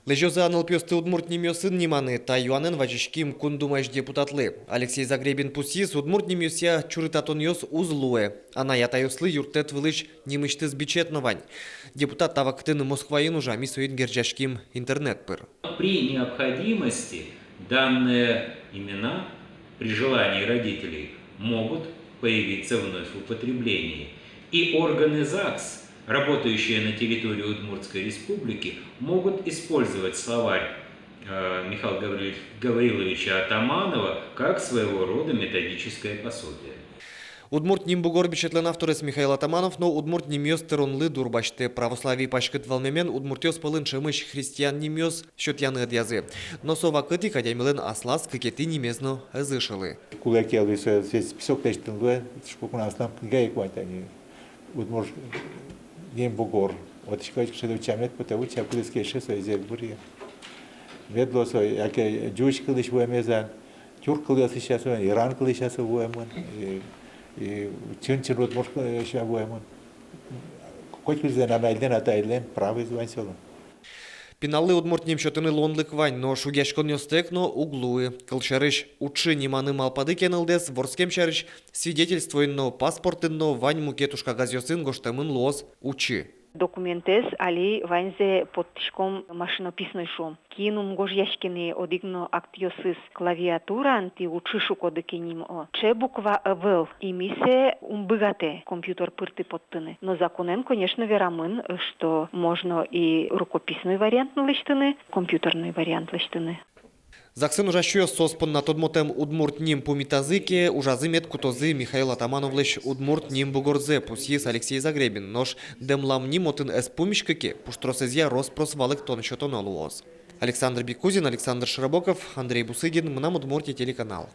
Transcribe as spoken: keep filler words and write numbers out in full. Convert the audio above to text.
Лэзёзы-а нылпиосты удмурт нимъёсын ниманы, та юанэн вазиським Кун Думаысь депутатлы. Алексей Загребин пусйиз, удмурт нимъёсъя чурытатонъёс уз луэ. Анай-атайёслы юрттэт вылысь нимысьтыз бичет но вань. Депутат та вакытын Москваын ужа, ми соин герӟаським интернет пыр. При необходимости данные имена при желании родителей могут появиться вновь в употреблении. И органы ЗАГС, работающие на территории Удмуртской Республики, могут использовать словарь э, Михаила Гаврил-, Гавриловича Атаманова как своего рода методическое пособие. Удмурт нимбугор бичетлэн авторез Михаил Атаманов но удмурт нимъёс тыронлы дурбасьтэ. Православие паськыт вӧлмемен удмуртъёс пӧлын ӵемысь христиан нимъёс сётъяны ӧдъязы. Но со вакытэ ик адямилэн аслаз кыкетӥ нимез но ӧз ышылы. Кулэ ке луэ, со весь список лэсьтыны луэ, шуко, куке аслам книга ик вань тани. Удмурт нимбугор. Отысь кадь кыӵе ке утча мед потэ, утча, кудӥз кельше, со изег быръе. Мед луоз со, яке ӟуч кылысь вуэмезъя, тюрк кылъёсысь-а со, иран кылысь-а со вуэмын, и, и чын-чын удмурт кылысь-а вуэмын. Котькудӥзлэн анайлэн, атайлэн правоез вань солэн. Пиналлы удмурт ним сётыны луонлык вань, но шугъяськонъёстэк но уг луы. Кылсярысь, «учы» ниманы малпады ке нылдэс, вордскем сярысь свидетельствоын но, паспортын но, вань мукет ужкагазъёсын гожтэмын луоз «учы». Документэз али ваньзэ поттӥськом машинописной, шуом. Кин ум гожъяське ни одӥг но актъёсыз клавиатураын, тӥ «учы» шукоды ке ним, о, «ч» буква ӧвӧл, и ми сое ум быгатэ компьютер пыртӥ поттыны. Но законэн, конечно, верамын, что можно и рукописной вариант но лэсьтыны, компьютерной вариант лэсьтыны. ЗАГСын ужасьёс, соос понна тодмотэм удмурт ним пумитазы ке, ужазы мед кутозы Михаил Атамановлэсь удмурт нимбугорзэ, пусйиз Алексей Загребин. Нош дэмлам ним отын ӧз пумиськы ке, пуштросэзъя рос-прос валэктон сётоно луоз. Александр Бекузин, Александр Широбоков, Андрей Бусыгин, «Мынам Удмуртие» телеканал.